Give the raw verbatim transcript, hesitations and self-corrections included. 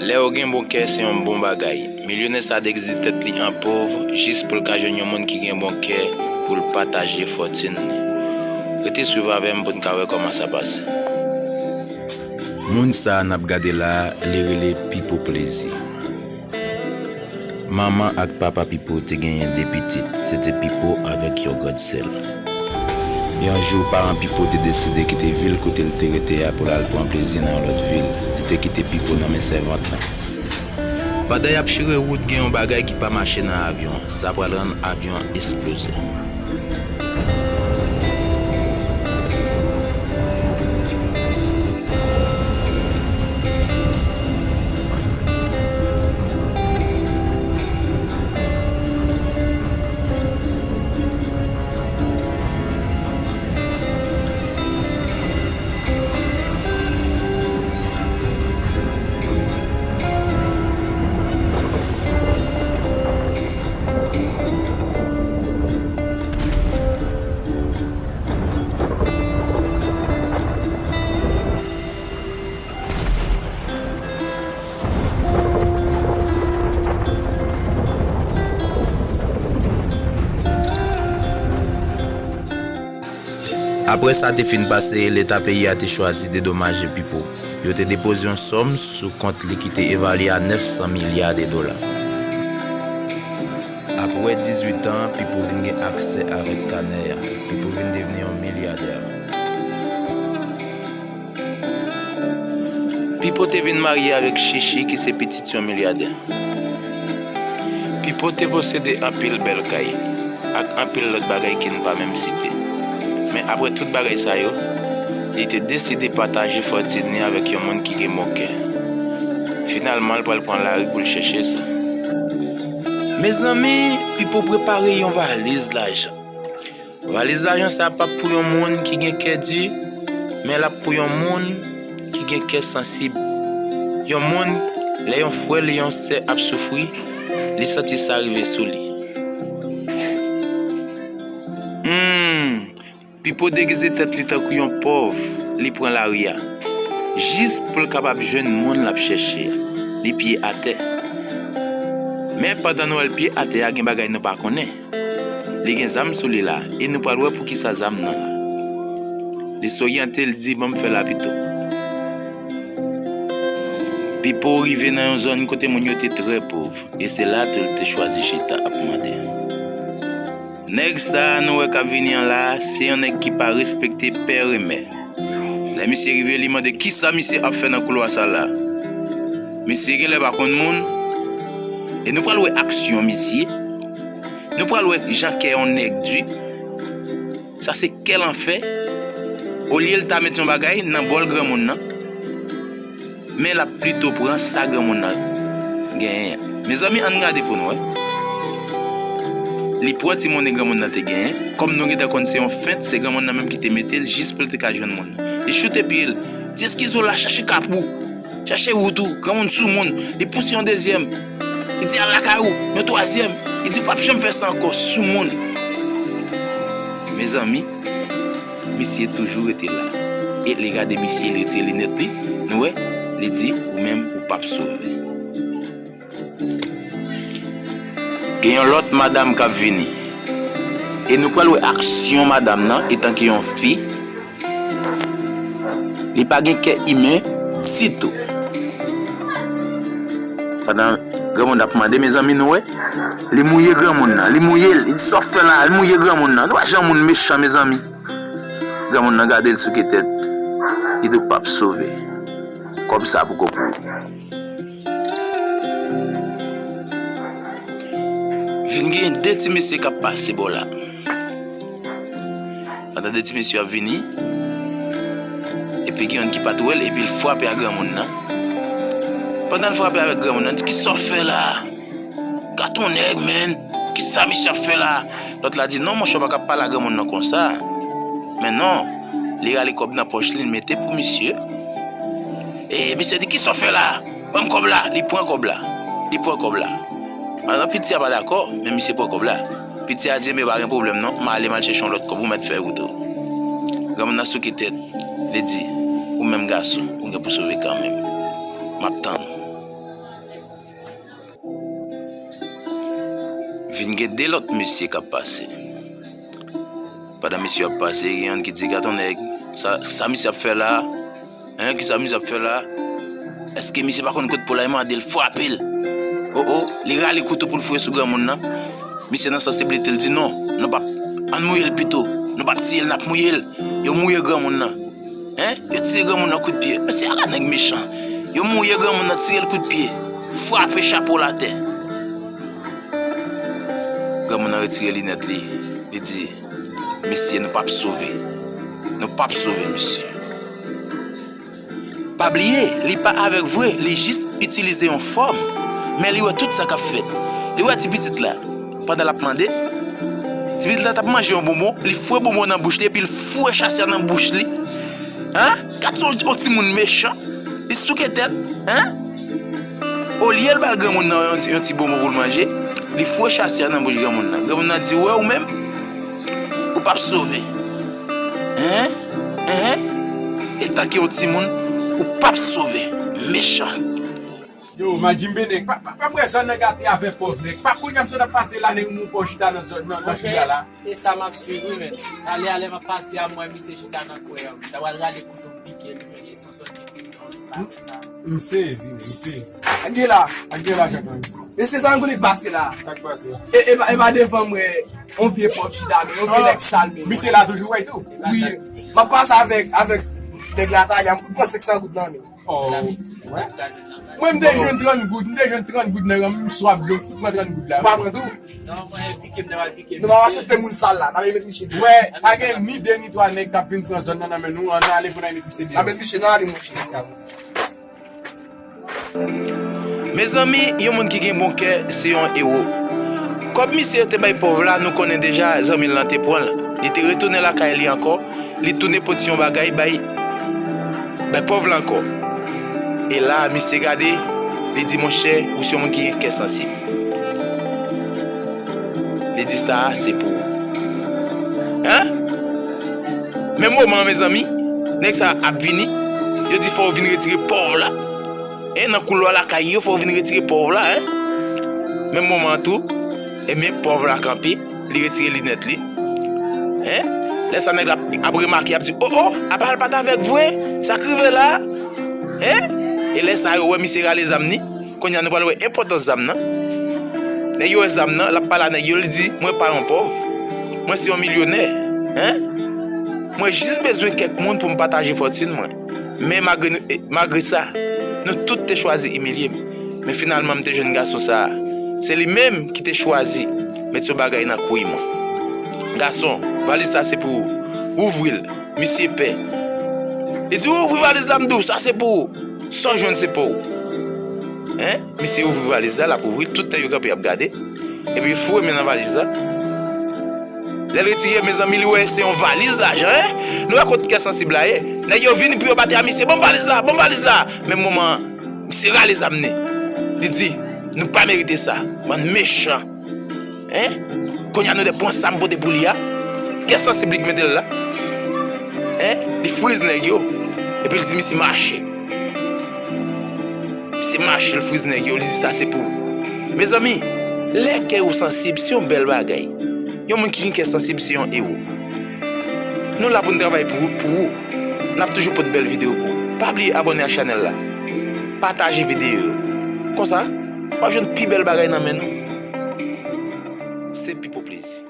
Lè w gen bon kè, se yon bon bagay. Milyonè sa a degize tèt li an pòv jis pou l ka jwenn yon moun ki gen bon kè pou l pataje fòtin li. Rete swiv avè m pou n ka wè kòman sa pase. Moun sa a n ap gade la a, li rele Pipo Plezi. Manman ak papa Pipo te genyen de pitit, se te Pipo avèk yon grann sè l. Yon jou, paran Pipo te deside kite vil kote l te rete a pou l al pran plezi nan yon lòt vil. Li te kite Pipo nan men sèvant lan. Pandan y ap chire wout, gen yon bagay ki pa mache nan avyon an. Sa pral rann avyon an esploze. Apre sa te fin pase, Leta peyi a te chwazi dedomaje Pipo. Yo te depoze yon sòm sou kont li ki te evalye a nèf san milya de dola. Apre dizuit an, Pipo vin gen aksè avèk kanè a. Pipo vin devni yon milyadè. Pipo te vin marye avèk Chichi, ki se pitit yon milyadè. Pipo te posede anpil bèl kay ak anpil lòt bagay ke n pa menm site. Men apre tout bagay sa yo, li te deside pataje fòtin li avèk yon moun ki gen bon kè. Finalman, l pral pran lari pou l chèche sa. Mezanmi, Pipo prepare yon valiz lajan. Valiz lajan sa a p ap pou yon moun ki gen kè di, men l ap pou yon moun ki gen kè sansib. Yon moun, lè yon frè li, yon sè ap soufri, li santi sa rive sou li. Hmm, Pipo degize tèt li tankou yon pòv, li pran lari a. Jis pou l kapab jwenn moun l ap chèche a, li pye atè. Men pandan nou wè l pye atè a, gen bagay nou pa konnen. Li gen zam sou li la, e nou pral wè poukisa zam nan la. Li soryante, l di, "Ban m fè la pito." Pipo rive nan yon zòn kote moun yo te trè pòv, e se la tou l te chwazi chita ap mande. Nèg sa a nou wè k ap vini an la a, se yon nèg ki pa respekte pè e mè. Lè misye rive, li mande kisa misye ap fè nan koulwa sa la. Misye genlè pa konn moun. E nou pral wè aksyon misye. Nou pral wè jan kè yon nèg di. Sa se kè lanfè. Olye l ta met yon bagay nan bòl granmoun nan, men l ap plito pran sa granmoun nan genyen an. Mezanmi, ann gade pou n wè. Li pran ti monnen granmoun nan te genyen. Kòm nou gentan konn se yon fent, se granmoun nan menm ki te mete l jis pou l te ka jwenn moun nan. Li choute pye l. Di, "Eskize w la, chache kap ou. Chache wout ou, granmoun soumoun." Li pouse yon dezyèm. Li di, "Al lakay ou," yon twazyèm. Li di, "W p ap janm fè sa ankò, soumoun." Mezanmi, misye toujou rete la. E li gade misye, li retire linèt li. Nou wè, li di, "Ou menm, ou p ap sove." Gen yon lòt madanm k ap vini. E nou pral wè aksyon madanm nan, etanke yon fi. Li pa gen kè imen ditou. Pandan granmoun ap mande, mezanmi, nou wè, li mouye granmoun nan, li mouye l, li di, "Sa w fè la?" Li mouye granmoun nan. Nou wè jan moun mechan, mezanmi. Granmoun nan gade l souke tèt. Li di, "W p ap sove. Kòb sa poko pou ou." Vin gen de ti mesye k ap pase bò la. Pandan de ti mesye ap vini, epi gen youn ki pa t wè l, epi l frape a granmoun nan. Pandan l frape avèk granmoun nan, di, "Kisa w fè la a? Gad on nèg, menn! Kisa misye ap fè la a?" Lòt la di, "Non, monchè, w pa ka pale a granmoun nan konsa." Men non, li rale kòb nan pòch li, li mete pou misye. E misye di, "Kisa w fè la a? Ban m kòb la." Li pran kòb la. Li pran kòb la. Pandan piti a pa dakò, men misye pran kòb la. Piti a di, "Enben, pa gen pwoblèm non, m ale, m al chèche yon lòt kòb, ou mèt fè wout ou." Granmoun nan souke tèt, li di, "Ou menm gason, ou gen pou sove kanmenm. M ap tann ou." Gen de lòt mesye k ap pase. Pandan mesye yo ap pase, gen yonn ki di, "Gato nèg, sa, sa misye ap fè la a? Hein, ki sa misye ap fè la a? Èske misye pa konn kote pou l al mande l frape l?" O, o, li rale kouto pou l foure sou granmoun nan. Misye nan sansiblite l di, "Non, nou p ap, ann mouye l pito. Nou p ap tiye l, n ap mouye l." Yo mouye granmoun nan. Hein? Yo tire granmoun nan kout pye. Mesye, ala nèg mechan. Yo mouye granmoun nan, tire l kout pye. Frape chapo l atè. Granmoun nan retire linèt li. Li di, "Mesye, nou p ap sove. Nou p ap sove, mesye." Pa bliye, li pa avèg vre, li jis itilize yon fòm. Men li wè tout sa k ap fèt. Li wè ti pitit la, pandan l ap mande, ti pitit la t ap manje yon bonbon, li foure bonbon nan bouch li, epi l foure chasi a nan bouch li. Hein? Gad yon, yon timoun mechan. Li souke tèt. Hein? Olye l ba l granmoun nan yon, ti- yon ti bonbon pou l manje, li foure chasi a nan bouch granmoun nan. Granmoun nan di, "Ou wè ou menm, ou p ap sove." Hein? Hein? Etanke yon timoun, ou p ap sove. Mechan. Yo, Madjimbe nèg, pa, pa, pa m wè zòn nan gate avè pòv nèg. Pa kounye a m sot ap pase la, nèg moun pa w chita nan zòn nan, nan chita la. E sa m ap swiv, wi, men. Ale, ale, m ap pase a, m wè misye chita nan kwen an. M ta pral rale kouto m pike li, men li se yon sòt de timoun, li pa fè sa. M sezi, m sezi. Ak gen la, ak gen la, Jean Claude. Mesye, sa m konnen k pase la. Sa k pase? E, e pa, e pa devan m wè yon vye pòv chita, men yon vye nèg sal, men. Misye la toujou, wè, tou. Wi, m ap pase avèk, avèk nèg la talè a, m pran senk san goud nan men. Oh, wè. Mwen, m te jwenn trant goud, m te jwenn trant goud nan men m, m swaf dlo, fout mwen trant goud la. Ou pa pran tou? Non, mwen pike m, nan pral pike. Nou pa aksepte moun sal la, n ap met misye deyò. Wè, pa gen ni de ni twa nèg k ap vin pran zòn nan nan men nou, ann ale pou n al met misye deyò. N ap met misye nan ale, monchè. Mezanmi, yon moun ki gen bon kè, se yon ewo. Kòb misye te bay pòv la, nou konnen deja, zanmi l lan te pran l. Li te retounen lakay li ankò, li tounen pote yon bagay bay, bay pòv la ankò. E la, misye gade, li di, "Monchè, ou se yon moun ki gen kè sansib." Li di, "Sa a, se pou ou." Hein? Menm moman an, mezanmi, nèg sa ap vini, yo di, "Fò w vin retire pòv la." Hein, nan koulwa lakay yo, fò w vin retire pòv la, hein? Menm moman an tou, ebyen, pòv la kanpe, li retire linèt li. Hein? Lè sa nèg la ap, ap remake, ap di, "O, o, apa l pa t avèg vre? Sa k rive la?" Hein? E lè sa yo wè misye rale zam ni, kounye a nou pral wè enpòtans zam nan. Nèg yo wè zam nan, l ap pale a nèg yo, li di, "Mwen pa yon pòv. Mwen se yon milyonè. Hein? Mwen jis bezwen kèk moun pou m pataje fòtin mwen." Men malgre nou, e, malgre sa, nou tout te chwazi imilye m. Men finalman, m te jwenn gason sa a. Se li menm ki te chwazi met yon bagay nan kwi mwen. "Gason, valiz sa se pou ou. Ouvri l." Misye pè. Li di, "Ouvri valiz la, m di w, sa se pou ou. Sa w jwenn se pou ou." Hein? Misye ouvri valiz la, l ap ouvri l, tout tan yo kanpe ap gade. Epi foure men nan valiz la. Lè l retire, mezanmi, li wè se yon valiz lajan, hein? Nou wè kot kè sansib la ye. Nèg yo vini pou yo bate a misye, "Ban m valiz la, ban m valiz la." Menm moman an, misye rale zam ni. Li di, "Nou pa merite sa, bann mechan." Hein? Kounye a nou de pran sa m pote pou li a. Kè sansib li k mete l la. Hein? Li friz nèg yo. Epi l di, "Misye mache." Misye mache, l friz nèg yo, li di, "Sa se pou ou." Mezanmi, lè kè ou sansib, se yon bèl bagay. Yon moun ki gen kè sansib, se yon ewo. Nou la pou n travay pou, pou ou. N ap toujou pote bèl videyo pou ou. Pa bliye abòne a chanèl la. Pataje videyo yo. Konsa, w ap jwenn pi bèl bagay nan men nou. Se pi pou plezi.